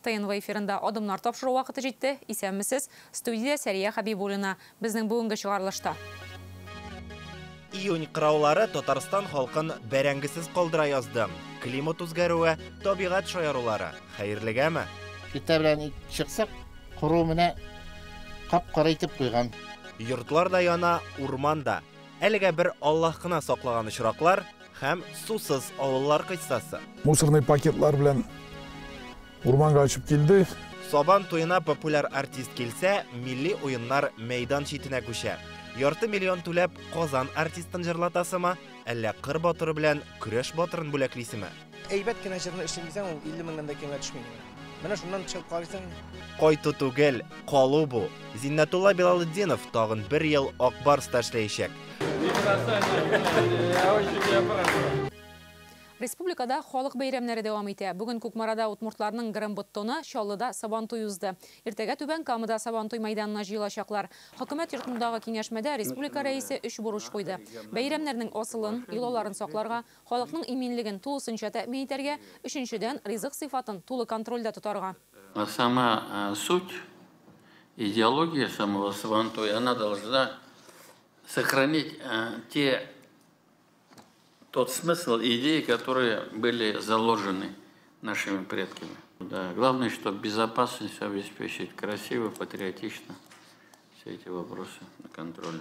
ТНВ эфирында Адымнар тапшыру вакыты җитте. Исәнмесез. Студиядә Сәрия Хәбибуллина. Безнең бүгенге чыгарылышта. Июнь кыраулары Татарстан халкын бәрәңгесез калдыра язды. Климат үзгәрүе, табигать шаярулары хәерлегәме? Иртә белән чыксак, коры менә кап-кара итеп куйган. Йортлар да яна, урман да. Әлегә бер Аллаһ кына саклаган очраклар һәм сусыз авыллар кыйссасы. Мусорный пакетлар белән урманга очып килде. Сабан туена популяр артист килсә, милли уеннар мәйдан читенә күчә. Ярты миллион түләп Казан артистын җырлатасымы, әллә кыр батыры белән көрәш батырын бүләклисеме? Әйбәт кенә җырны эшлим дисәң, ул 50 меңнән дә кимгә төшми. Менә шуннан чыгып карыйсың. Кайту түгел, калу бу. Зиннәтулла Билалетдинов тагын бер ел Ак Барста эшләячәк. Республикада халык бәйрәмнәре дәвам итә. Бүген Кукмарада удмуртларның Гырым-Быдтоны, Чаллыда Сабантуй узды. Иртәгә Түбән Камада Сабантуй мәйданына җыелачаклар. Хөкүмәт йортындагы киңәшмәдә республика рәисе өч бурыч куйды. Бәйрәмнәрнең асылын, йолаларын сакларга, халыкның иминлеген тулысынча тәэмин итәргә, өченчедән, ризык сыйфатын тулы контрольдә тотарга. А сама суть, идеология самого Сабантуя, она должна сохранить тот смысл, идеи, которые были заложены нашими предками. Да, главное, чтобы безопасность обеспечить красиво, патриотично. Все эти вопросы на контроле.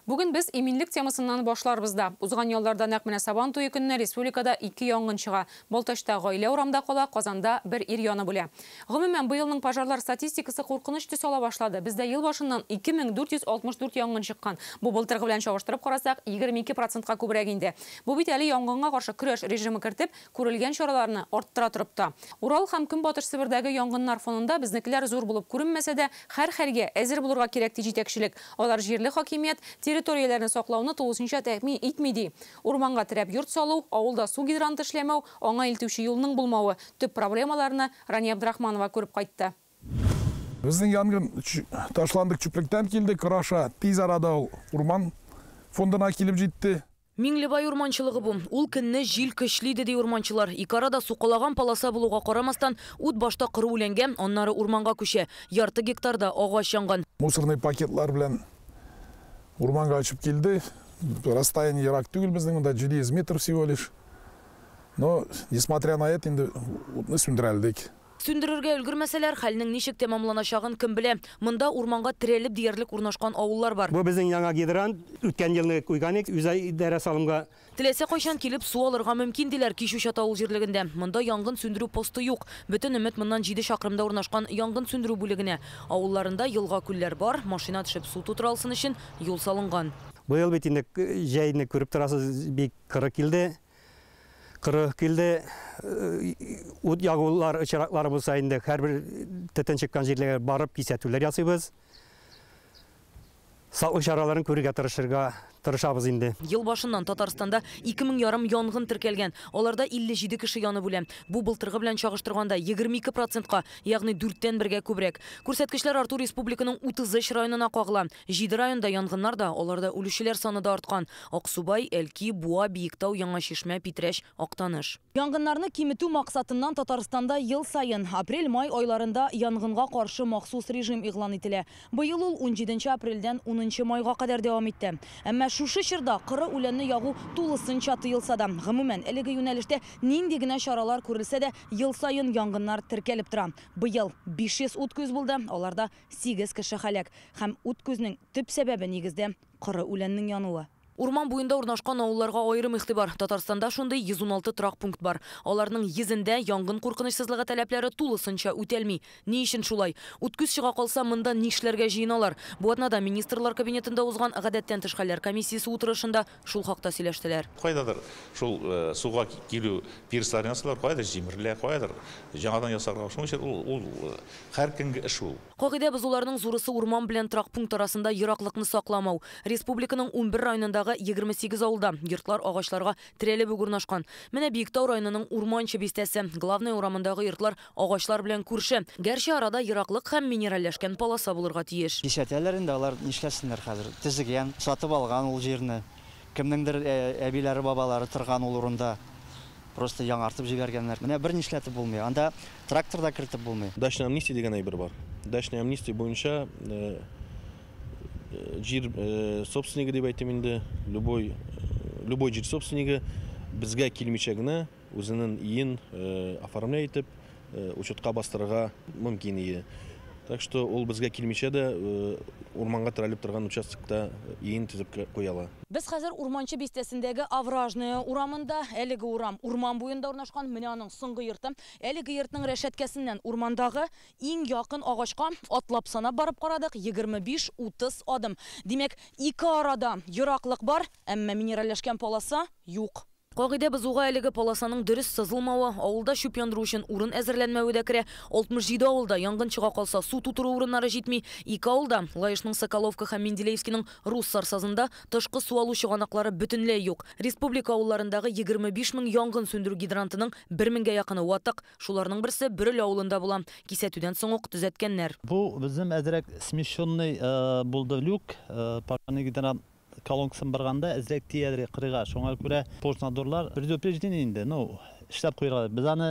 Бүген без иминлек темасыннан башларбыз да. Узган ялларда нәкъ менә Сабан туе көнне республикада ике янгын чыга. Балтачта гаилә урамда кала, Казанда бер ир янып үлә. Гомумән, быелның пожарлар статистикасы куркыныч төс ала башлады. Бездә ел башыннан 2464 янгын чыккан. Бу былтыргы белән чагыштырып карасак, 22%ка күбрәк инде. Бу бит әле янгынга каршы көрәш режимы кертеп, күрелгән чараларны арттыра торып та. Урал һәм Көнбатыш Себердәге янгыннар фонында безнекеләр зур булып күренмәсә дә, һәр хәлгә әзер булырга кирәк, ди җитәкчелек. Алар җирле хакимият территорияләрне саклауны тулысынча тәэмин итми ди. Урманга терәп йорт салу, авылда су гидранты эшләмәү, аңа илтүче юлның булмавы төп проблемаларны Рания Абдрахманова күреп кайтты. Безнең янгын ташландык чүплектән килде, Краша тиз арада ул урман фондына килеп җитте. Миңлебай урманчылыгы бу. Ул көнне җил көчле иде, ди урманчылар. Ике арада сукалаган полоса булуга карамастан, ут башта коры үләнгә, аннары урманга күчә. Ярты гектарда агач янган. Мусорный пакетлар белән урманга очып килде. Расстояние ерак түгел безнең монда, 700 метр всего лишь. Но, несмотря на это, инде утны сүндерә алдык. Сүндерергә өлгермәсәләр, хәлнең ничек тәмамланачагын кем белә. Монда урманга терәлеп диярлек урнашкан авыллар бар. Бу безнең яңа гидрант, үткән елны куйган идек, үз идарә салымга. Теләсә кайчан килеп су алырга мөмкин, диләр Кичү авыл җирлегендә. Монда янгын сүндерү посты юк. Бөтен өмет моннан 7 чакрымда урнашкан янгын сүндерү бүлегенә. Авылларында елга-күлләр бар, машина төшеп су тутыра алсын өчен юл салынган. Быел бит инде җәйне күреп торасыз, бик кыры килде. Кыры килде, ут ягулар очраклары булса инде һәрбер төтен чыккан җирләргә барып кисәтүләр ясыйбыз. Саклык чараларын күрергә тырышабыз инде. Ел башыннан Татарстанда ике мең ярым янгын теркәлгән. Аларда 57 кеше янып үлә. Бу былтыргы белән чагыштырганда 22%ка, ягъни дүрттән бергә күбрәк. Күрсәткечләр арту республиканың 33 районына кагыла. 7 районда янгыннар да, аларда үлүчеләр саны да арткан. Аксубай, Әлки, Буа, Биектау, Яңа Чишмә, Питрәч, Актаныш. Янгыннарны киметү максатыннан Татарстанда ел саен апрель-май айларында янгынга каршы махсус режим игълан ителә. Быел ул унҗиденче апрельдән унынчы майга кадәр дәвам итте. Әмма шушы чорда коры үләнне ягу тулысынча тыелса да, гомумән, әлеге юнәлештә нинди генә чаралар күрелсә дә, ел саен янгыннар теркәлеп тора. Быел 500 ут күз булды, аларда 8 кеше һәлак. Һәм ут күзнең төп сәбәбе нигездә коры үләннең януы. Урман буенда урнашкан авылларга аерым игътибар. Татарстанда шундый 116 торак пункт бар. Аларның йөзендә янгын куркынычсызлыгы таләпләре тулысынча үтәлми. Ни өчен шулай? Ут күз чыга калса, монда нишләргә җыеналар? Бу атнада Министрлар кабинетында узган гадәттән тыш хәлләр комиссиясе утырышында шул хакта сөйләштеләр. Кайдадыр шул суга килү пирсларын ясалар, кайдадыр җимерелә, кайдадыр яңадан ясарга. Шуның өчен ул һәр көнге эш ул. Кагыйдә бозуларның зурысы урман белән торак пункт арасында ераклыкны сакламау. Республиканың 11 районындагы 28 авылда йортлар агачларга терәлеп үк урнашкан. Менә Биектау районының Урманчы бистәсе. Главный урамындагы йортлар агачлар белән күрше. Гәрчә арада ераклык һәм минеральләшкән полоса булырга тиеш. Кисәтәләр инде, алар нишләсеннәр хәзер? Төзегән, сатып алган ул җирне. Кемнеңдер әбиләре, бабалары торган ул урында. Просто яңартып җибәргәннәр. Менә бер нишләтеп булмый. Анда трактор да кертеп булмый. Дачная амнистия дигән әйбер бар. Дачная амнистия буенча җир собственнигы дип әйтим инде, любой җир собственнигы безгә килмичә генә үзенең өен оформлять итеп, учетка бастырырга мөмкин ие. Так что ул безгә килмичә дә урманга терәлеп торган участокта өен төзеп куя ала. Без хәзер Урманчы бистәсендәге Овражная урамында, әлеге урам урман буенда урнашкан, менә аның соңгы йорты. Әлеге йортның рәшәткәсеннән урмандагы иң якын агачка атлап санап барып карадык, 25-30 адым. Димәк, ике арада ераклык бар, әмма минеральләшкән полоса юк. Кагыйдә бозуга әлеге полосаның дөрес сызылмавы, авылда чүп яндыру өчен урын әзерләнмәве дә керә. 67 авылда янгын чыга калса су тутыру урыннары җитми. Ике авылда, Лаешның Соколовка һәм Менделеевскийның Рус Сарсазында тышкы су алу чыганаклары бөтенләй юк. Республика авылларындагы 25 мең янгын сүндерү гидрантының 1 меңгә якыны ватык. Шуларның берсе Бөреле авылында була. Кисәтүдән соң ук төзәткәннәр. Бу безнең әзрәк смещенный булды люк, пожарный гидрант колонкасын барганда әзрәк тиядер кырыга. Шуңа күрә пожнадзорлар предупреждение инде, ну, эшләп куйырга. Без аны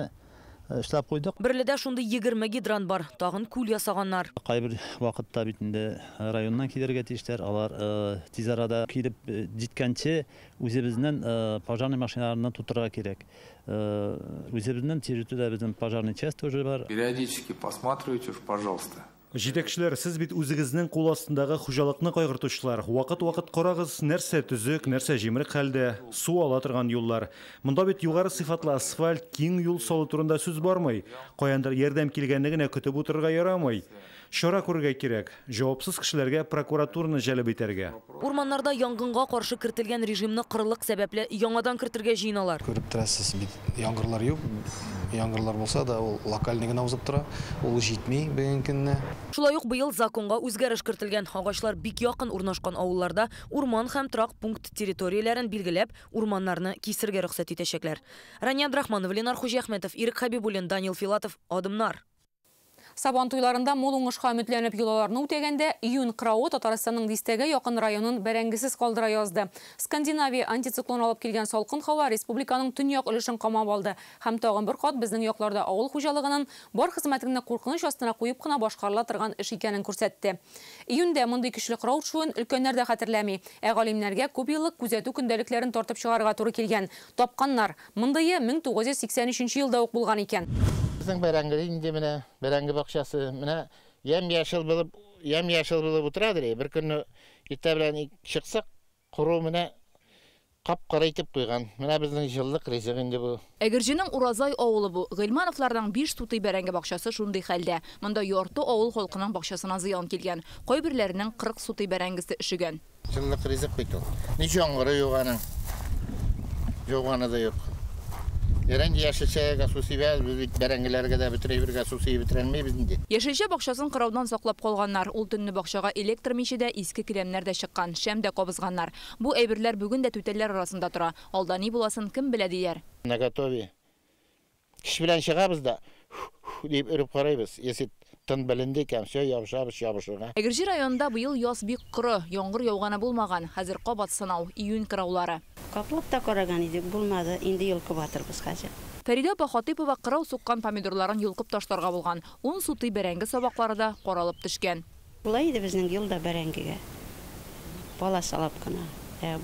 эшләп куйдык. Бөрледә шундый 20 гидрант бар. Тагын күл ясаганнар. Кайбер вакытта бит инде районнан килергә тиешләр. Алар тиз арада килеп җиткәнче үзебезнең пожарный машиналарны тутырырга кирәк. Үзебезнең территориядә безнең пожарный часть тоже бар. Периодически посматривайте уж, пожалуйста. Җитәкчеләр, сез бит үзегезнең кул астындагы хуҗалыкны кайгыртучылар. Вакыт-вакыт карагыз, нәрсә төзек, нәрсә җимерек хәлдә, су ала торган юллар. Монда бит югары сыйфатлы асфальт, киң юл салу турында сүз бармый. Каяндыр ярдәм килгәнне генә көтеп утырырга ярамый. Чара күрергә кирәк. Җавапсыз кешеләргә прокуратураны җәлеп итәргә. Урманнарда янгынга каршы кертелгән режимны кырылык сәбәпле яңадан кертергә җыеналар. Күреп торасыз бит, яңгырлар юк. Яңгырлар булса да ул локальный гына узып тора. Ул җитми бүгенге көнне. Шулай ук быел законга үзгәреш кертелгән. Агачлар бик якын урнашкан авылларда урман һәм торак пункт территорияләрен билгеләп, урманнарны кисергә рөхсәт итәчәкләр. Рания Абдрахманова, Ленар Хуҗиәхмәтов, Ирек Хәбибуллин, Данил Филатов, Адымнар. Сабан туйларында мул уңышка өметләнеп йолаларны үтәгәндә июнь кырауы Татарстанның дистәгә якын районын бәрәңгесез калдыра язды. Скандинавия антициклон алып килгән салкын һава республиканың төньяк өлешен камап алды. Һәм тагын бер кат безнең якларда авыл хуҗалыгының бар хезмәтеңне куркыныч астына куеп кына башкарыла торган эш икәнен күрсәтте. Июньдә мондый көчле кырау төшүен өлкәннәр дә хәтерләми. Ә галимнәргә күп еллык күзәтү көндәлекләрен тартып чыгарырга туры килгән. Тапканнар. Мондые 1983 елда ук булган икән. Безнең бәрәңге инде менә бәрәңге бакчасы менә ямь-яшел булып утырадыр. Бер көнне иртә белән чыксак, кору менә кап-кара итеп куйган. Менә безнең еллык ризык инде бу. Әгерҗенең Уразай авылы бу. Гыйльмановларның 5 сутый бәрәңге бакчасы шундый хәлдә. Монда ярты авыл халкының бакчасына зыян килгән. Кайберләренең 40 сутый бәрәңгесе өшегән. Еллык ризык бит ул. Ни яңгыры юк аның. Юганы да юк. Ярәнге яшелчәгә су сибәбез, без бит бәрәңгеләргә дә бөтен су сибеп бетерәлмибез инде. Яшелчә бакчасын кыраудан саклап калганнар. Ул төнне бакчага электр миче дә, иске келәмнәр дә чыккан, шәм дә кабызганнар. Бу әйберләр бүген дә түтәлләр арасында тора. Алда ни буласын кем белә диләр. Наготове. Кеш белән чыгабыз да, дип өреп карыйбыз. Если тын беленде икән, все, ябышабыз, ябышырга. Әгерҗе районында быел яз бик коры, яңгыр яуганы булмаган. Хәзер кабат сынау, июнь кыраулары. Каплап та караган идек, булмады, инде йолкып атырбыз хәзер. Фәридә апа Хатыйпова кырау суккан помидорларын йолкып ташларга булган. 10 сутый бәрәңге сабаклары да каралып төшкән. Була иде безнең елда бәрәңгегә. Бала салап кына.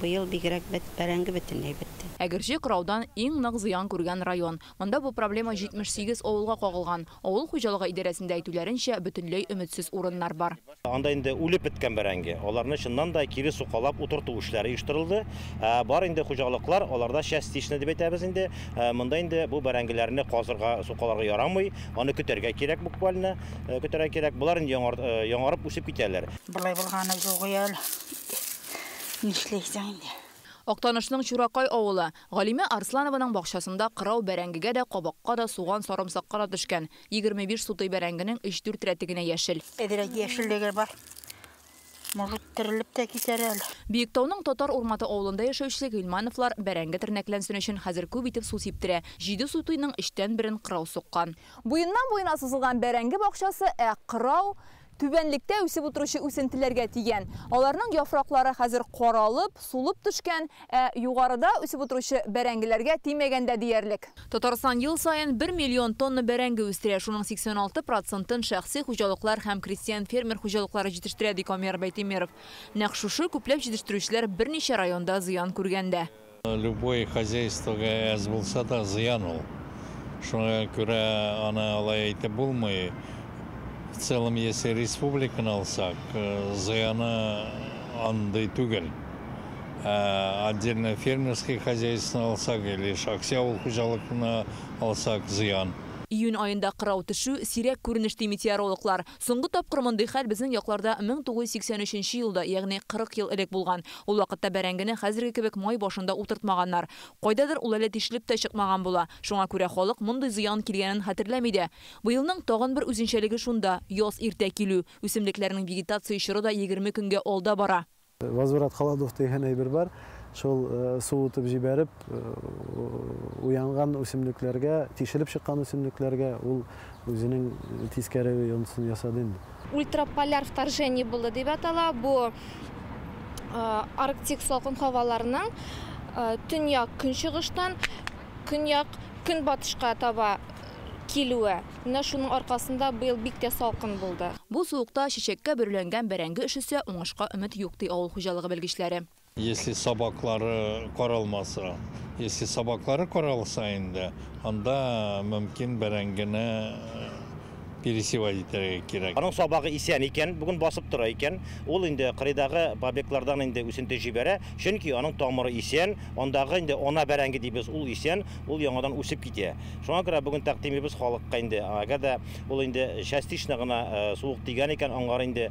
Быел бигрәк бәрәңге бөтенләй бетте. Әгерҗе кыраудан иң нык зыян күргән район. Монда бу проблема 78 авылга кагылган. Авыл хуҗалыгы идарәсендә әйтүләренчә, бөтенләй өметсез урыннар бар. Анда инде үлеп беткән бәрәңге. Аларны чыннан да кире сукалап утырту эшләре оештырылды. Бар инде хуҗалыклар, аларда частично дип әйтәбез инде. Монда инде бу бәрәңгеләрне казырга, сукаларга ярамый. Аны көтәргә кирәк буквально. Көтәргә кирәк. Болар инде яңарып үсеп китәләр. Болай булганы юк әле. Нишләйсең инде? Актанышның Чуракай авылы. Галимә Арсланованың бакчасында кырау бәрәңгегә дә, кабакка да, суган, сарымсакка да төшкән. 25 сутый бәрәңгенең 3-4 рәте генә яшел. Әзрәк яшеллеге бар. Может, терелеп тә китәр әле. Биектауның Татар Урматы авылында яшәүче Гыйльмановлар бәрәңге тернәкләнсен өчен хәзер күп итеп су сиптерә. 7 сутыйның 1/3 кырау суккан. Буеннан буена сузылган бәрәңге бакчасы, ә кырау Түбәнлектә үсеп утыручы үсентеләргә тигән. Аларның яфраклары хәзер каралып, сулып төшкән, ә югарыда үсеп утыручы бәрәңгеләргә тимәгән дә диярлек. Татарстан ел саен 1 миллион тонна бәрәңге үстерә. Шуның 86%-ын шәхси хуҗалыклар һәм крестьян-фермер хуҗалыклары җитештерә, ди Камияр Байтимеров. Нәкъ шушы күпләп җитештерүчеләр берничә районда зыян күргән дә. Любой хозяйствога әз булса да зыян ул. Шуңа күрә аны алай әйтеп булмый. В целом, если республиканы алсак, зыяны андый түгел. Отдельно фермерский хозяйство алсак или шәхси авыл хуҗалыкны алсак, зыян. Июнь аенда кырау төшү сирәк күренеш, ди метеорологлар. Соңгы тапкыр мондый хәл безнең якларда 1983 елда, ягъни 40 ел элек булган. Ул вакытта бәрәңгене хәзерге кебек май башында утыртмаганнар. Кайдадыр ул әле тишелеп тә чыкмаган була. Шуңа күрә халык мондый зыян килгәнен хәтерләми дә. Быелның тагын бер үзенчәлеге шунда: яз иртә килү. Үсемлекләрнең вегетация чоры да 20 көнгә алда бара. Возврат холодов дигән әйбер бар. Шул суытып җибәреп, уянган үсемлекләргә, тишелеп чыккан үсемлекләргә ул үзенең тискәре йогынтысын ясады инде. Ультраполяр вторжение булды дип атала. Бу арктик салкын һаваларның төньяк көнчыгыштан көньяк көнбатышка таба килүе. Менә шуның аркасында быел бик тә салкын булды. Бу суыкта чәчәккә бөреләнгән бәрәңге өшесе уңышка өмет юк, ди авыл хуҗалыгы белгечләре. Если сабаклары каралмаса, если сабаклары каралса инде, анда мөмкин бәрәңгене пересевать итәргә кирәк. Аның сабагы исән икән, бүген басып тора икән, ул инде кырыйдагы побеглардан инде үсенте җибәрә, чөнки аның тамыры исән, андагы инде ана бәрәңге дибез, ул исән, ул яңадан үсеп китә. Шуңа күрә бүген тәкъдимебез халыкка инде, әгәр дә ул инде частично гына суык тигән икән, аңгар инде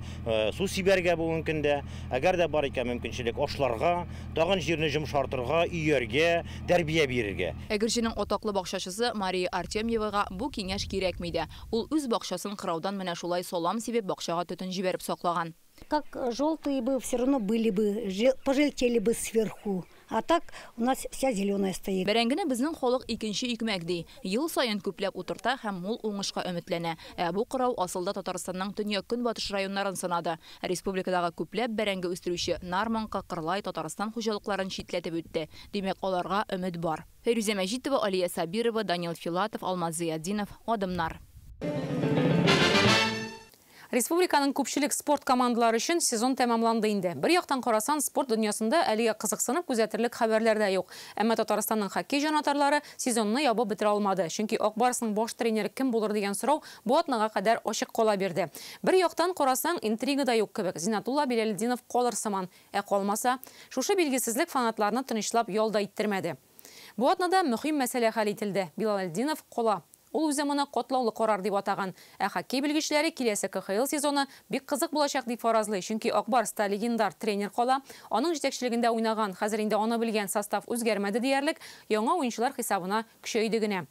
су сибәргә бүгенге көндә, әгәр дә бар икән мөмкинчелек, ашларга, тагын җирне йомшартырга, өяргә, тәрбия бирергә. Әгерҗенең атаклы бакчачысы Мария Артемьевага бу киңәш кирәкми дә. Ул үз бакчасын кыраудан менә шулай салам сибеп бакчага төтен җибәреп саклаган. Как желтые бы все равно были бы, пожелтели бы сверху. А так у нас вся зеленая стоит. Бәрәңгене безнең халык икенче икмәк ди. Ел саен күпләп утырта һәм мул уңышка өметләнә. Ә бу кырау асылда Татарстанның төньяк-көнбатыш районнарын сынады. Республикадагы күпләп бәрәңге үстерүче Нарманка, Кырлай, Татарстан хуҗалыкларын читләтеп үтте. Димәк, аларга өмет бар. Фәйрүзә Мәҗитова, Алия Сабирова, Данил Филатов, Алмаз Зыятдинов, Адымнар. Республиканың күпчелек спорт командалары өчен сезон тәмамланды инде. Бер яктан карасан, спорт дөньясында әлегә кызыксынып күзәтерлек хәбәрләр дә юк. Әмма Татарстанның хоккей җанатарлары сезонны ябып бетерә алмады. Чөнки Ак Барсның баш тренеры кем булыр дигән сорау бу атнага кадәр ачык кала бирде. Бер яктан карасаң, интрига да юк кебек. Зиннәтулла Билалетдинов калыр сыман, ә калмаса, шушы билгесезлек фанатларны тынычлап ял да иттермәде. Бу атнада мөһим мәсьәлә хәл ителде. Билалетдинов кала. Ул үзе моны котлаулы карар дип атаган. Ә хоккей белгечләре киләсе КХЛ сезоны бик кызык булачак дип фаразлый. Чөнки Ак Барста легендар тренер кала. Аның җитәкчелегендә уйнаган, хәзер инде аны белгән состав үзгәрмәде диярлек, яңа уенчылар хисабына көчәйде генә.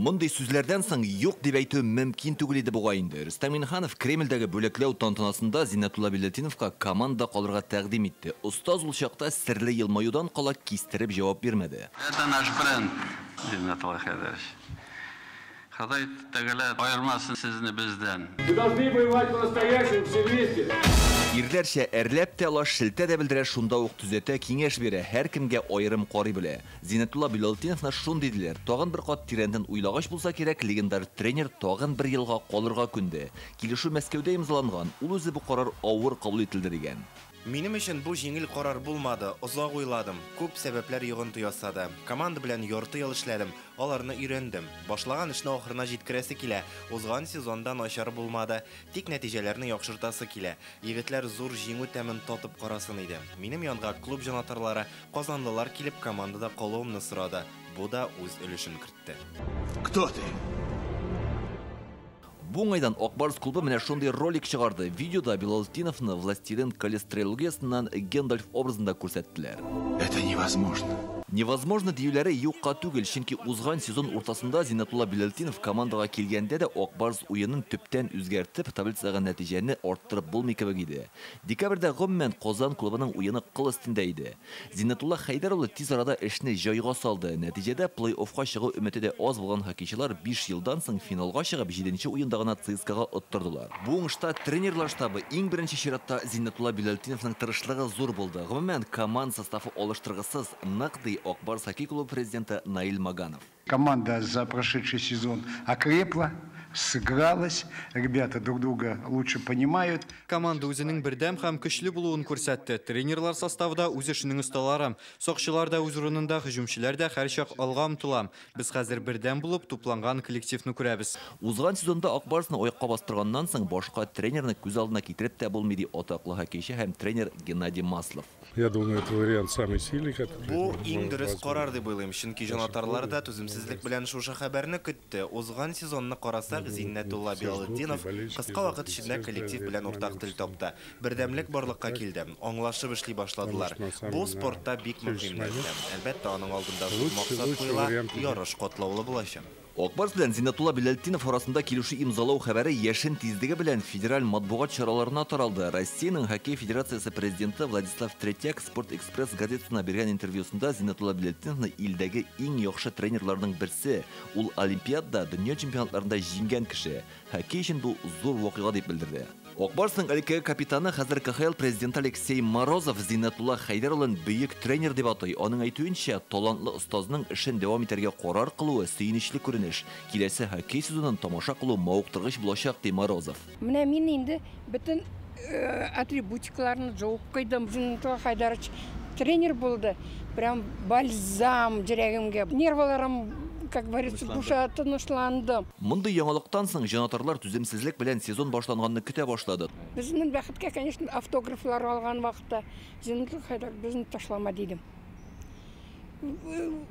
Мондый сүзләрдән соң юк дип әйтү мөмкин түгел иде бугай инде. Рөстәм Миңнеханов Кремльдәге бүләкләү тантанасында Зиннәтулла Билалетдиновка команда калырга тәкъдим итте. Остаз ул чакта серле елмаюдан кала кистереп җавап бирмәде. Это наш бренд, Зиннәтулла Хәйдәрович. Ходай Тәгалә аермасын сезне бездән. Мы должны воевать по-настоящему все вместе. Ирләрчә әрләп тә ала, шелтә дә белдерә, шунда ук төзәтә, киңәш бирә, һәркемгә аерым карый белә. Зиннәтулла Билалетдиновны шундый диләр. Тагын бер кат тирәнтен уйлагач булса кирәк, легендар тренер тагын бер елга калырга күнде. Килешү Мәскәүдә имзаланган, ул үзе бу карар авыр кабул ителде дигән. Минем өчен бу җиңел карар булмады, озак уйладым, күп сәбәпләр йогынты ясады. Команда белән ярты ел эшләдем, аларны өйрәндем. Башлаган эшне ахырына җиткерәсе килә. Узган сезонда начар булмады, тик нәтиҗәләрне яхшыртасы килә. Егетләр зур җиңү тәмен татып карасын иде. Минем янга клуб җанатарлары, казанлылар килеп командада калуымны сорады. Бу да үз өлешен кертте. Кто ты? Бу уңайдан Ак Барс клубы менә шундый ролик чыгарды. Видеода Билалетдиновны Властелин колец трилогиясеннән Гендальф образында күрсәттеләр. Это невозможно. Невозможно диюләре юкка түгел, чөнки узган сезон уртасында Зиннәтулла Билалтдинов командага килгәндә дә Ак Барс уенын төптән үзгәртеп, таблицадагы нәтиҗәне арттырып булмый кебек иде. Декабрьдә гомумән Казан клубының уены кыл өстендә иде. Зиннәтулла Хәйдәр улы тиз арада эшне җайга салды. Нәтиҗәдә плей-оффка чыгу өмете дә аз булган хоккейчылар 5 елдан соң финалга чыгып, 7нче уенда гына ЦСКАга оттырдылар. Бу уңышта тренерлар штабы, иң беренче чиратта Зиннәтулла Билалтдиновның тырышлыгы зур булды. Гомумән, команда составы алыштыргысыз, нык, ди Ак Барс хоккей клубы президенты Наиль Маганов. Команда за прошедший сезон окрепла, сыгралась, ребята друг друга лучше понимают. Команда үзенең бердәм һәм көчле булуын күрсәтте. Тренерлар составы да үз эшенең осталары. Сакчылар да үз урынында, һөҗүмчеләр дә һәрчак алга омтыла. Без хәзер бердәм булып тупланган коллективны күрәбез. Узган сезонда Ак Барсны аякка бастырганнан соң башка тренерны күз алдына китереп тә булмый, ди атаклы хоккейчы һәм тренер Геннадий Маслов. Я думаю, это вариант самый сильный, который Бу иң дөрес карар дип уйлыйм, чөнки җанатарлар да түземсезлек белән шушы хәбәрне көтте. Узган сезонны карасак, Зиннәтулла Билалтдинов кыска вакыт эчендә коллектив белән уртак тел тапты. Бердәмлек барлыкка килде, аңлашып эшли башладылар. Бу спортта бик мөһим нәрсә. Әлбәттә, аның алдында зур максат куела, ярыш катлаулы булачак. Ак Барс белән Зиннәтулла Билалтдинов арасында килешү имзалау хәбәре яшен тизлеге белән федераль матбугат чараларына таралды. Россиянең хоккей федерациясе президенты Владислав Третьяк Спорт Экспресс газетасына биргән интервьюсында Зиннәтулла Билалтдиновны илдәге иң яхшы тренерларның берсе, ул Олимпиада, дөнья чемпионатларында җиңгән кеше. Хоккей өчен бу зур вакыйга дип белдерде. Ак Барсның элеккеге капитаны, хәзер КХЛ президенты Алексей Морозов Зиннәтулла Хәйдәр улын бөек тренер дип атый. Аның әйтүенчә, талантлы остазның эшен дәвам итәргә карар кылуы сөенечле күренеш. Киләсе хоккей сезонын тамаша кылу мавыктыргыч булачак, ди Морозов. Менә мин инде бөтен атрибутикаларны жуып куйдым. Зиннәтулла Хәйдәрович тренер булды. Прям бальзам йөрәгемгә. Нерваларым, как говорится, душа тынычланды. Мондый яңалыктан соң җанатарлар түземсезлек белән сезон башланганны көтә башлады. Безнең бәхеткә, конечно, автографлар алган вакытта Зиннәтулла Хәйдәрович безне ташлама дидем.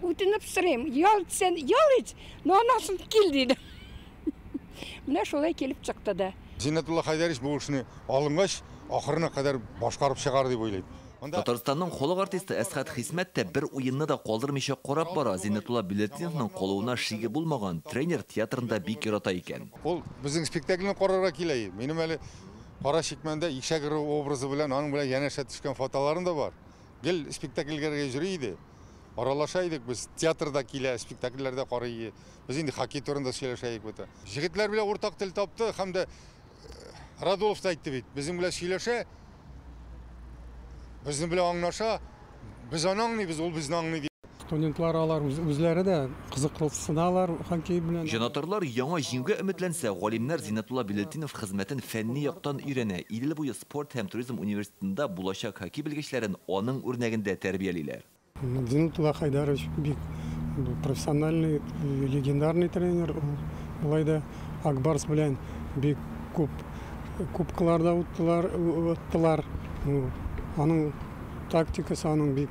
Үтенеп сорыйм, ял итсән, ял ит, но аннан соң кил дидем. Менә шулай килеп чыкты да. Зиннәтулла Хәйдәрович бу эшне алынгач, ахырына кадәр башкарып чыгар дип уйлыйм. Татарстанның халык артисты Әсхәт Хисмәт тә бер уенны да калдырмыйча карап бара. Зиннәтулла Билалтдиновның калуына шиге булмаган. Тренер театрында бик ярата икән. Ул безнең спектакльне карарга килә. Минем әле Кара чикмәндә ишәк образы белән аның белән янәшә төшкән фотоларым да бар. Гел спектакльләргә йөри иде. Аралаша идек без, театрда килә, спектакльләрдә карый. Без инде хоккей турында сөйләшә идек бит. Җегетләр белән уртак тел тапты һәм дә Радулов та әйтте бит, безнең белән сөйләшә, безнең белән аңлаша, без аны аңлыйбыз, ул безне аңлый. Студентлар алар үзләре дә кызыксыналар хоккей белән. Җанатарлар яңа җиңүгә өметләнсә, галимнәр Зиннәтулла Билалтдинов хезмәтен фәнни яктан өйрәнә. Идел буе спорт һәм туризм университетында булачак хоккей белгечләрен аның үрнәгендә тәрбиялиләр. Зиннәтулла Хәйдәрович бик профессиональный, легендарный тренер. Улай да Ак Барс белән бик күп кубкаларда уттылар. Аның тактикасы, аның бик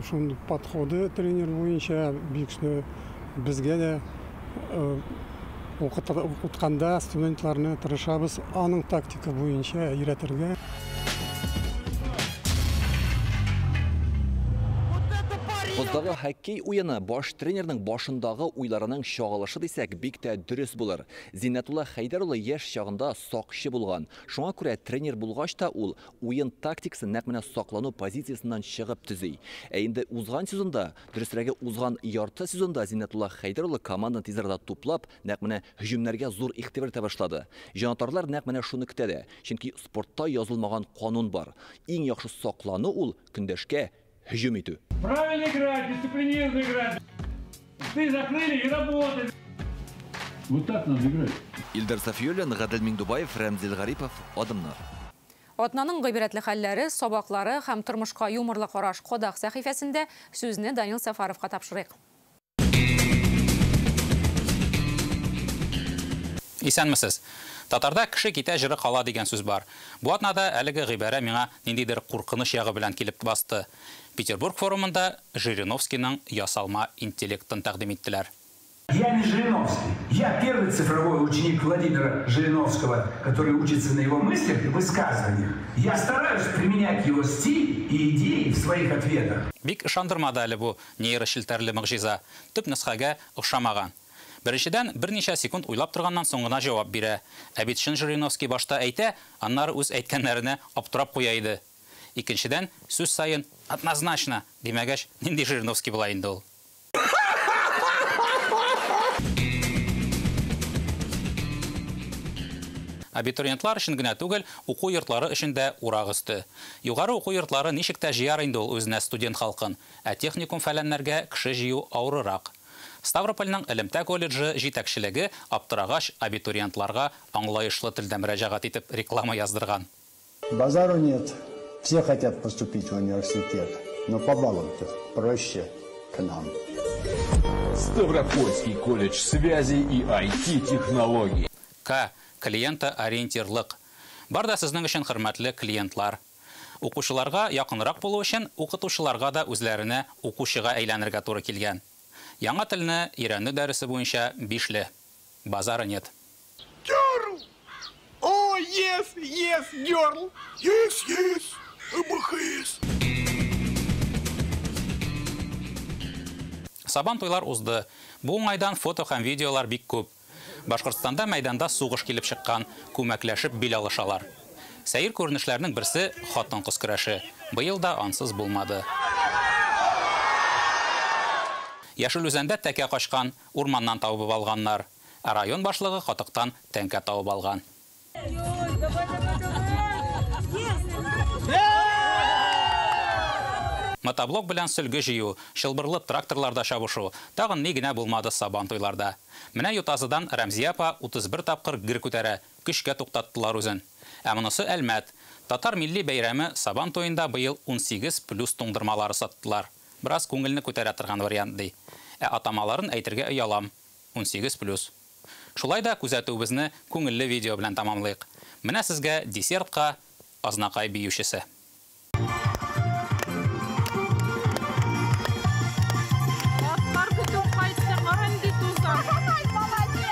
шундый подходы тренер буенча бик безгә дә укытканда студентларны тырышабыз аның тактика буенча өйрәтергә. Боздагы хоккей уены баш тренерның башындагы уйларының чагылышы дисәк бик тә дөрес булыр. Зиннәтулла Хәйдәр улы яшь чагында сакчы булган. Шуңа күрә тренер булгач та ул уен тактикасын нәкъ менә саклану позициясеннән чыгып төзи. Ә инде узган сезонда, дөресрәге узган ярты сезонда Зиннәтулла Хәйдәр улы команданы тиз арада туплап, нәкъ менә һөҗүмнәргә зур игътибар итә башлады. Җанатарлар нәкъ менә шуны көтә дә. Чөнки спортта язылмаган канун бар. Иң яхшы саклану ул көндәшкә һөҗүм итү. Правильно играть, дисциплинированно играть. Ты закрыли и работали. Вот так надо играть. Илдар Сафиуллин, Гадел Миңдубаев, Рәмзил Гарипов, Адымнар. Атнаның гыйбрәтле хәлләре, сабаклары һәм тормышка юморлы караш Кодак сәхифәсендә сүзне Данил Сафаровка тапшырыйк. Исәнмесез. Татарда кеше китә җыры кала дигән сүз бар. Бу атнада әлеге гыйбарә миңа ниндидер куркыныч ягы белән килеп басты. Петербург форумында Жириновскийның ясалма интеллектын тәкъдим иттеләр. Я не Жириновский. Я первый цифровой ученик Владимира Жириновского, который учится на его мыслях и высказываниях. Я стараюсь применять его стиль и идеи в своих ответах. Бик ышандырмады әле бу нейрочелтәрле могҗиза. Төп нөсхәгә охшамаган. Беренчедән, берничә секунд уйлап торганнан соң гына җавап бирә. Ә бит чын Жириновский башта әйтә, аннары үз әйткәннәренә аптырап куя иде. Икенчедән, сүз саен «однозначно» димәгәч, нинди Жириновский була инде ул? Абитуриентлар өчен генә түгел, уку йортлары өчен дә урак өсте. Югары уку йортлары ничек тә җыяр инде ул үзенә студент халкын, ә техникум-фәләннәргә кеше җыю авырырак. Ставропольнең элемтә колледжы җитәкчелеге аптырагач абитуриентларга аңлаешлы телдә мөрәҗәгать итеп реклама яздырган. Базару нет. Все хотят поступить в университет, но по баллам-то проще к нам. Ставропольский колледж связи и IT-технологий. К. Клиентоориентирлык. Бар да сезнең өчен, хөрмәтле клиентлар. Укучыларга якынрак булу өчен укытучыларга да үзләренә укучыга әйләнергә туры килгән. Яңа телне өйрәнү дәресе буенча бишле. Базара нет. Girl! Oh, yes, yes, girl! Yes, yes, МХС! Сабан туйлар узды. Бу уңайдан фото һәм видеолар бик күп. Башкортстанда мәйданда сугыш килеп чыккан, күмәкләшеп бил алышалар. Сәер күренешләрнең берсе хатын-кыз көрәше. Быел да ансыз булмады. Яшел Үзәндә тәкә качкан, урманнан табып алганнар. Ә район башлыгы катыктан тәңкә табып алган. Мотоблок белән сөлге җыю, чылбырлы тракторларда чабышу, тагын ни генә булмады сабан туйларда. Менә Ютазыдан Рәмзия апа 31 тапкыр гер күтәрә, көчкә туктаттылар үзен. Ә монысы Әлмәт. Татар милли бәйрәме Сабан туенда быел 18 плюс туңдырмалары саттылар. Бераз күңелне күтәрә торган вариант ди. Ә атамаларын әйтергә оялам. 18 плюс. Шулай да күзәтүебезне күңелле видео белән тәмамлыйк. Менә сезгә десертка Азнакай биючесе. Атлар көтеп кайтты, кара нинди тузан. Молодец!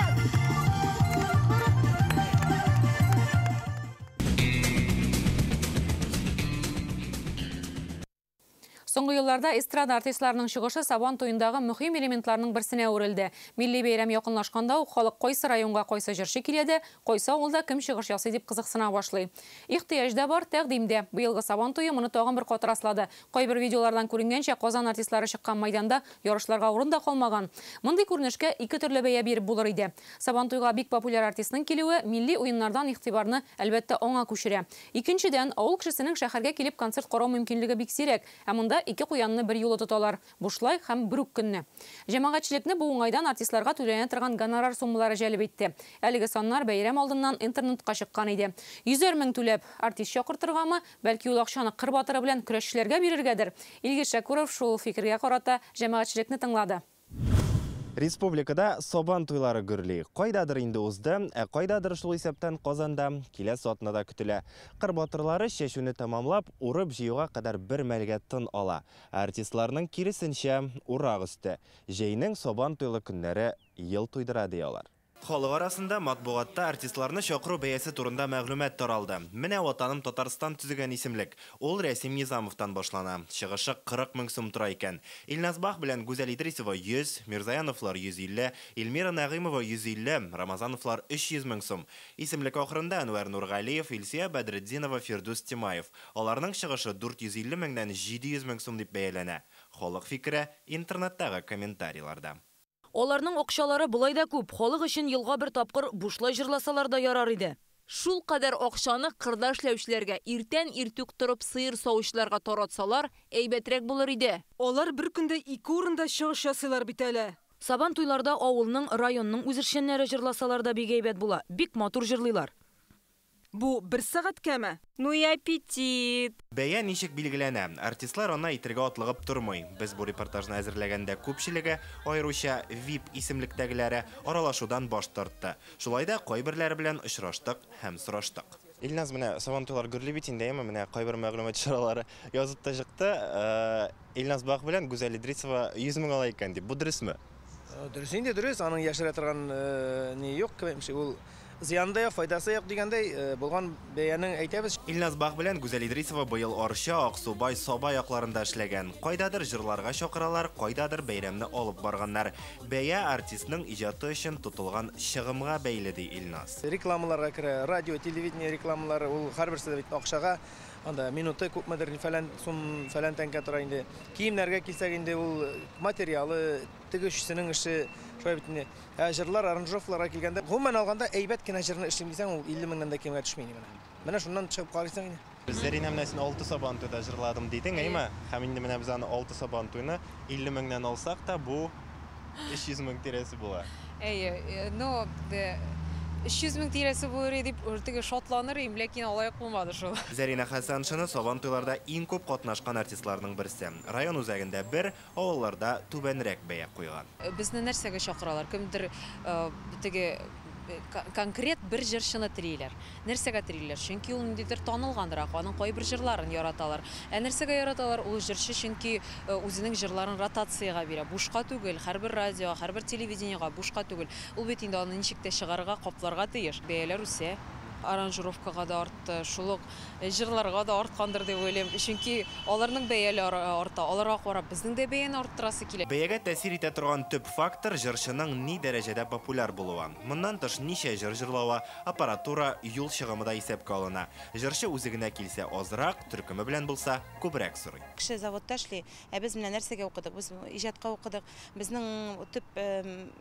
Соңгы елларда эстрада артистларының чыгышы Сабан туендагы мөһим элементларның берсенә әверелде. Милли бәйрәм якынлашканда ук халык кайсы районга кайсы җырчы килә дә, кайсы авылда кем чыгыш ясый дип кызыксына башлый. Ихтыяҗ да бар, тәкъдим дә. Быелгы Сабан туе моны тагын бер кат раслады. Кайбер видеолардан күренгәнчә, Казан артистлары чыккан майданда ярышларга урын да калмаган. Мондый күренешкә ике төрле бәя биреп булыр иде. Сабан туйга бик популяр артистның килүе милли уеннардан игътибарны әлбәттә аңа күчерә. Икенчедән, авыл кешесенең шәһәргә килеп концерт карау мөмкинлеге бик сирәк. Ә монда ике куянны бер юлы тоталар. Бушлай һәм бер үк көнне. Җәмәгатьчелекне бу уңайдан артистларга түләнә торган гонорар суммалары җәлеп итте. Әлеге саннар бәйрәм алдыннан интернетка чыккан иде. Йөзәр мең түләп артист чакыртыргамы, бәлки ул акчаны кыр батыры белән көрәшчеләргә бирергәдер. Илгиз Шәкүров шул фикергә карата җәмәгатьчелекне тыңлады. Республикада Сабан туйлары гөрли. Кайдадыр инде узды, ә кайдадыр шул исәптән Казанда киләсе атнада көтелә. Кыр батырлары чәчүне тәмамлап, урып җыюга кадәр бер мәлгә тын ала. Ә артистларның киресенчә урак өсте. Җәйнең Сабан туйлы көннәре ел туйдыра ди алар. Халык арасында матбугатта артистларны чакыру бәясе турында мәгълүмат таралды. Менә Ватаным Татарстан төзегән исемлек. Ул Рәсим Низамовтан башлана. Чыгышы 40 мең сум тора икән. Илназ Бах белән Гүзәл Идрисова 100, Мирзаяновлар 150, Эльмира Нәгыймова 150, Рамазановлар 300 мең сум. Исемлек ахырында Әнвәр Нургалиев, Илсия Бәдретдинова, Фирдүс Тимаев. Аларның чыгышы 450 меңнән 700 мең сум дип бәяләнә. Халык фикере интернеттагы комментарийларда. Аларның акчалары болай да күп. Халык өчен елга бер тапкыр бушлай җырласалар да ярар иде. Шул кадәр акчаны кырда эшләүчеләргә, иртән иртүк торып сыер савучыларга таратсалар, әйбәтрәк булыр иде. Алар бер көндә ике урында чыгыш ясыйлар бит әле. Сабан туйларда авылның, районның үзешчәннәре җырласалар да бик әйбәт була. Бик матур җырлыйлар. Бу бер сәгатькәме? Ну и аппетит! Бәя ничек билгеләнә? Артистлар аны әйтергә атлыгып тормый. Без бу репортажны әзерләгәндә күпчелеге, аеруча VIP исемлектәгеләре аралашудан баш тартты. Шулай да кайберләре белән очраштык һәм сораштык. Илназ, менә Сабан туйлар гөрли бит инде, әмма менә кайбер мәгълүмат чаралары язып та чыкты. Илназ Бах белән Гүзәл Идрисова 100 мең ала икән дип. Бу дөресме? Дөрес инде, дөрес, аның яшерә торган ни юк, ул зыяны да юк, файдасы юк дигәндәй, булган бәянең әйтәбез. Илназ Бах белән Гүзәл Идрисова быел Арча, Аксубай, Саба якларында эшләгән. Кайдадыр җырларга чакыралар, кайдадыр бәйрәмне алып барганнар. Бәя артистның иҗаты өчен тотылган чыгымга бәйле, ди Илназ. Рекламаларга керә, радио, телевидение рекламалары, ул һәрберсе дә бит акчага, анда минуты күпмедер фәлән сум, фәлән тәңкә тора инде. Киемнәргә килсәк инде ул материалы, тегүчесенең эше, шулай бит инде. Ә җырлар, аранжировкаларга килгәндә, гомумән алганда әйбәт кенә җырны эшлим дисәң, ул 50 меңнән дә кимгә төшми инде менә. Менә шуннан чыгып карыйсың инде. Зәринә, менә син 6 сабан туйда җырладым дидең, әйме? Һәм инде менә без аны 6 сабан туйны 50 меңнән алсак та, бу 300 мең тирәсе була. Әйе, ну, 300 мең тирәсе булыр дип теге шатланыр идем, ләкин алай ук булмады шул. Зәринә Хәсәншина сабан туйларда иң күп катнашкан артистларның берсе. Район үзәгендә бер, авылларда түбәнрәк бәя куйган. Безне нәрсәгә чакыралар? Кемдер теге конкрет бер җырчыны телиләр. Нәрсәгә телиләр? Чөнки ул ниндидер танылганрак, аның кайбер җырларын яраталар. Ә нәрсәгә яраталар? Ул җырчы чөнки үзенең җырларын ротациягә бирә. Бушка түгел, һәрбер радио, һәрбер телевидениега бушка түгел. Ул бит инде аны ничек тә чыгарырга, капларга тиеш. Бәяләр үсә. Аранжировкага да артты, шул ук җырларга да арткандыр дип уйлыйм. Чөнки аларның бәяләре арта, аларга карап безнең дә бәяне арттырасы килә. Бәягә тәэсир итә торган төп фактор җырчының ни дәрәҗәдә популяр булуы. Моннан тыш ничә җыр җырлавы, аппаратура, юл чыгымы да исәпкә алына. Җырчы үзе генә килсә азрак, төркеме белән булса күбрәк сорый. Кеше заводта эшли, ә без менә нәрсәгә укыдык? Без иҗатка укыдык. Безнең төп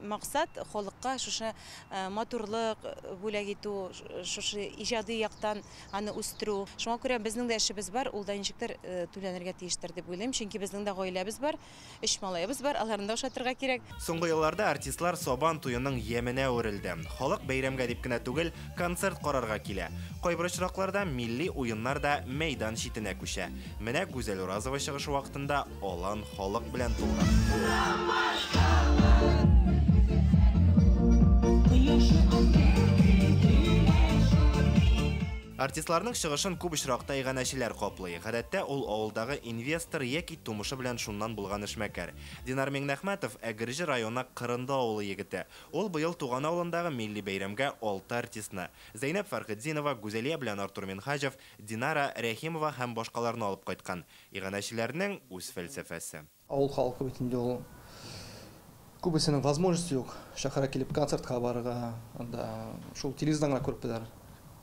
максат халыкка шушы матурлык бүләк итү, шушы иҗади яктан аны үстерү. Шуңа күрә безнең дә эшебез бар, ул да ничектер түләнергә тиештер дип уйлыйм, чөнки безнең дә гаиләбез бар, өч малаебыз бар, аларны да ашатырга кирәк. Соңгы елларда артистлар сабан туеның яменә әверелде. Халык бәйрәмгә дип кенә түгел, концерт карарга килә. Кайбер очракларда милли уеннар да мәйдан читенә күчә. Менә Гүзәл Уразова чыгышы вакытында алан халык белән тулган. Артистларның чыгышын күп очракта иганәчеләр каплый. Гадәттә ул авылдагы инвестор яки тумышы белән шуннан булган эшмәкәр. Динар Миңнәхмәтов Әгерҗе районы Кырынды авылы егете. Ул быел туган авылындагы милли бәйрәмгә 6 артистны: Зәйнәп Фәрхетдинова, Гүзәлия белән Артур Минһаҗев, Динара Рәхимова һәм башкаларны алып кайткан. Иганәчеләрнең үз фәлсәфәсе. Авыл халкы бит инде ул күбесенең возможности юк. Шәһәргә килеп концертка барырга, анда шул телевизордан гына күреп беләләр.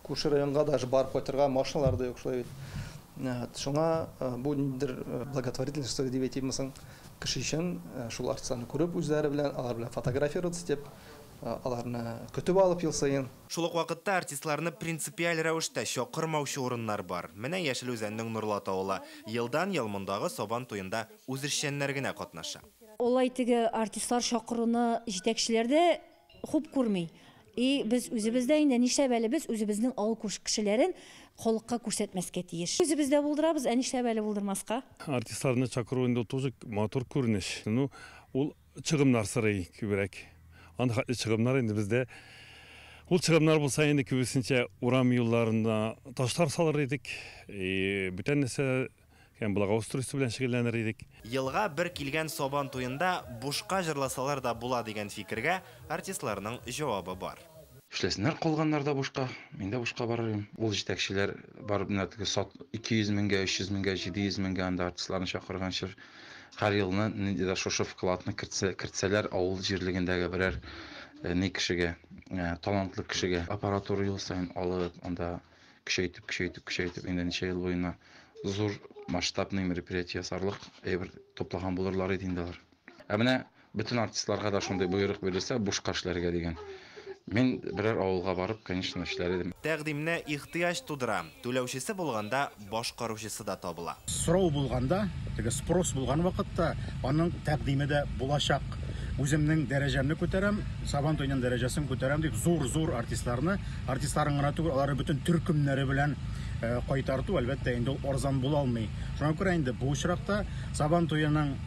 Күрше районга даже барып кайтырга машиналар да юк, шулай бит. Шуңа бу ниндидер благотворительность дип әйтимме соң, кеше өчен шул артистларны күреп үзләре белән, алар белән фотографироваться дип, аларны көтеп алып ел саен. Шул ук вакытта артистларны принципиаль рәвештә чакырмаучы урыннар бар. Менә Яшел Үзәннең Нурлат авылы. Елдан-ел мондагы сабан туенда үзешчәннәр генә катнаша. Алай теге артистлар чакыруны җитәкчеләр дә хуп күрми. И без үзебездә инде нишләп әле без үзебезнең авыл кешеләрен халыкка күрсәтмәскә тиеш. Үзебездә булдырабыз, ә нишләп әле булдырмаска? Артистларны чакыру инде тоже матур күренеш. Ну, ул чыгымнар сорый күбрәк. Анда хәтле чыгымнар инде бездә. Ул чыгымнар булса инде күбесенчә урам юлларында ташлар салыр идек. Бүтән нәрсә һәм благоустройство белән шөгыльләнер идек. Елга бер килгән сабан туенда бушка җырласалар да була дигән фикергә артистларның җавабы бар. Эшләсеннәр калганнар да бушка, мин дә бушка барыр идем. Ул җитәкчеләр барып менә теге сат 200 меңгә, 300 меңгә, 700 меңгә анда артистларны чакырганчы һәр елны нинди дә шушы вкладны кертсәләр авыл җирлегендәге берәр ни кешегә, талантлы кешегә аппаратура ел саен алып, анда көчәйтеп, көчәйтеп, көчәйтеп инде ничә ел буена зур масштабный мероприятие ясарлык әйбер туплаган булырлар иде инде алар. Ә менә бөтен артистларга да шундый боерык бирелсә, бушка эшләргә дигән. Мин берәр авылга барып, конечно, эшләр идем. Тәкъдимне ихтыяҗ тудыра. Түләүчесе булганда башкаручысы да табыла. Сорау булганда, теге спрос булган вакытта аның тәкъдиме дә булачак. Үземнең дәрәҗәмне күтәрәм, Сабан туеның дәрәҗәсен күтәрәм дип зур-зур артистларны, артистларын гына түгел, аларны бөтен төркемнәре белән кайтарту, әлбәттә, инде ул арзан була алмый. Шуңа күрә инде бу очракта Сабан туеның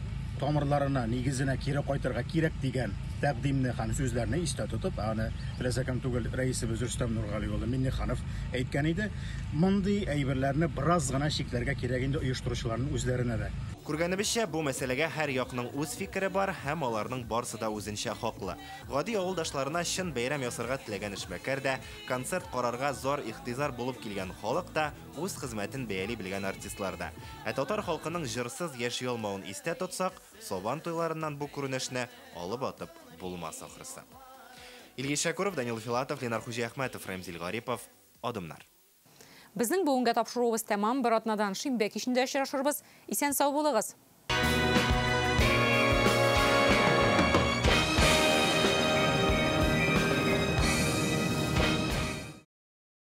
тамырларына, нигезенә кире кайтырга кирәк дигән тәкъдимне һәм сүзләрне истә тотып, аны теләсә кем түгел, рәисебез Рөстәм Нургали улы Миннеханов әйткән иде. Мондый әйберләрне бераз гына чикләргә кирәк инде оештыручыларның үзләренә дә. Күргәнебезчә, бу мәсьәләгә һәр якның үз фикере бар һәм аларның барсы да үзенчә хаклы. Гади авылдашларына чын бәйрәм ясарга теләгән эшмәкәр дә, концерт карарга зар ихтизар булып килгән халык та, үз хезмәтен бәяли белгән артистлар да. Ә татар халкының җырсыз яши алмавын истә тотсак, Сабан туйларыннан бу күренешне алып атып булмас ахрысы. Илгиз Шәкүров, Данил Филатов, Ленар Хуҗиәхмәтов, Рәмзил Гарипов. Адымнар. Безнең бүгенгә тапшыруыбыз тәмам. Бер атнадан шимбә кичендә очрашырбыз. Исән сау булыгыз.